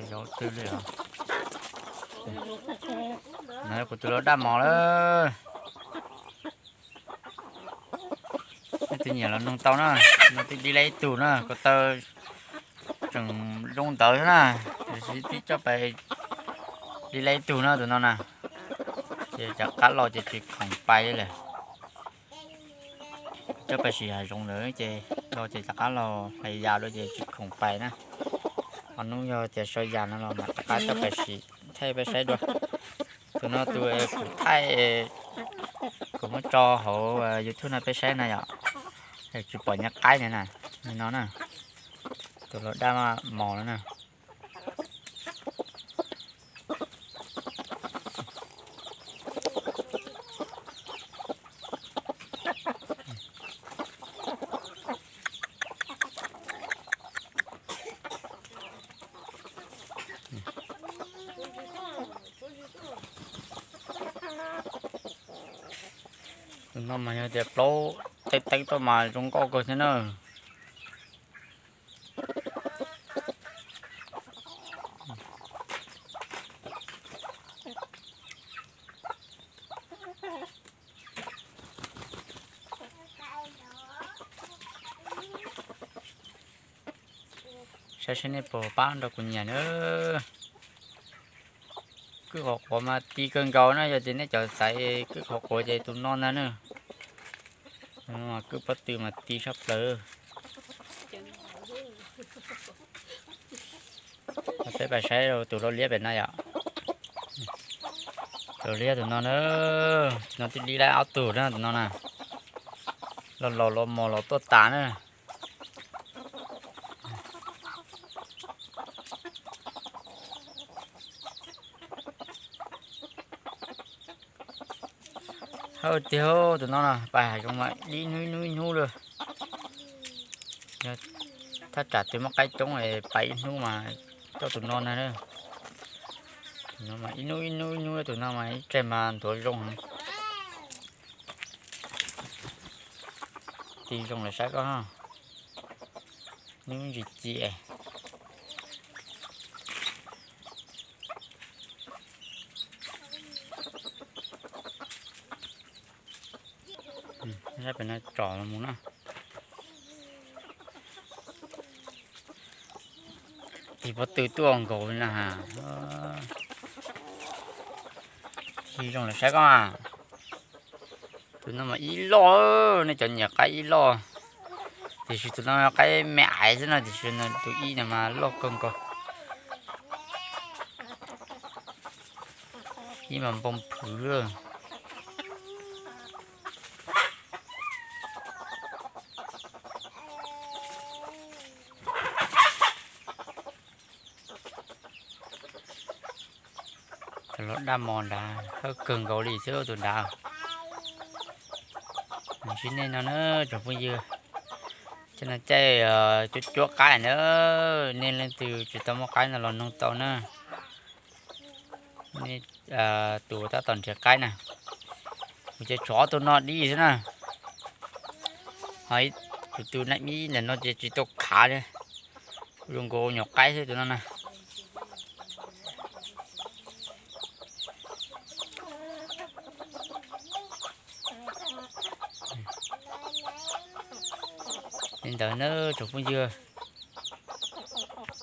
Zoo twg li os? No kuv tus lau daj mos lawm. Nej twg nyiam los noog tau na. No twb di lawm ib tug na, ko taw tseem zoo ntawd xwb na. Tiam sis twb coj pais di lawm ib tug na tus no na. Ces rov qab los ces tsis khoom pais li lawm. Coj pais sim hav zoov ntawd ces los ces rov qab los hlais yas dua ces tsis khoom pais na. Qhov hnub yog tias sau yas no los mam rov qab coj pais sim, thaij peb saib dua. Tus no tus kuv thaij, kuv muab tso hauv YouTube no peb saib na yom. Tsis pom nyuag qaib ntawd na, no na, tus lau daj mos no na. Tus no mas yog tias plaub teeb teeb tuaj mas zoo nkauj kawg thiab na. Saib seb nej puas pab nrog kuv nyiam na. Kwj qhuav qhuav mas ti kawg nkaus na, yog tias nej cov xaiv kwj qhuav qhuav ces tus no ntag na. Kwj pob tw mas ti tshaj plaws. Peb pais saib tus lau liab pem no yom. Tus liab tus no na, no twb li lawm ob tug na tus no na. Los laus los mos los tuaj tas na. Hawb tiag, tus no na pais hav zoov mas ib hnub ib hnub ib hnub lawm. Thaj tsam twg muaj qaib coob es pais ib hnub mas coj tus no ntag. Tus no mas ib hnub ib hnub ib hnub, tus no mas ib tseg mas nthuav zoo heev. Ti zoo lawm saib koj, hnub ntsis ci. Saib pem no tsom los mus na. Tig pob tw tuaj nkaus li na. Ti zoo lawm saib koj. Tus no mas ib loj, nej cov nyiam qaib ib loj. Tiam sis tus no qaib me aiv xwb na, tiam sis tus ib no mas loj kawg nkaus. Ib mas npoo phwv lawm. Tus lau daj mos nrad hawb kawg nkaus li xwb tus nrad. Ntsib nej no na tsoom phooj ywg, cov no caij cuab cuab qaib na, nej leej twg tsis tau muaj qaib no los noog tau na. Nej tus tab tom nrhiav qaib na, kuv ces tshuav ob tug no di xwb na. Ho tus tus na ib ntawm no ces tsis tau khav li, zoo nkaus nyuam qaib xwb tus no na. Li ntawd na tsoom phooj ywg,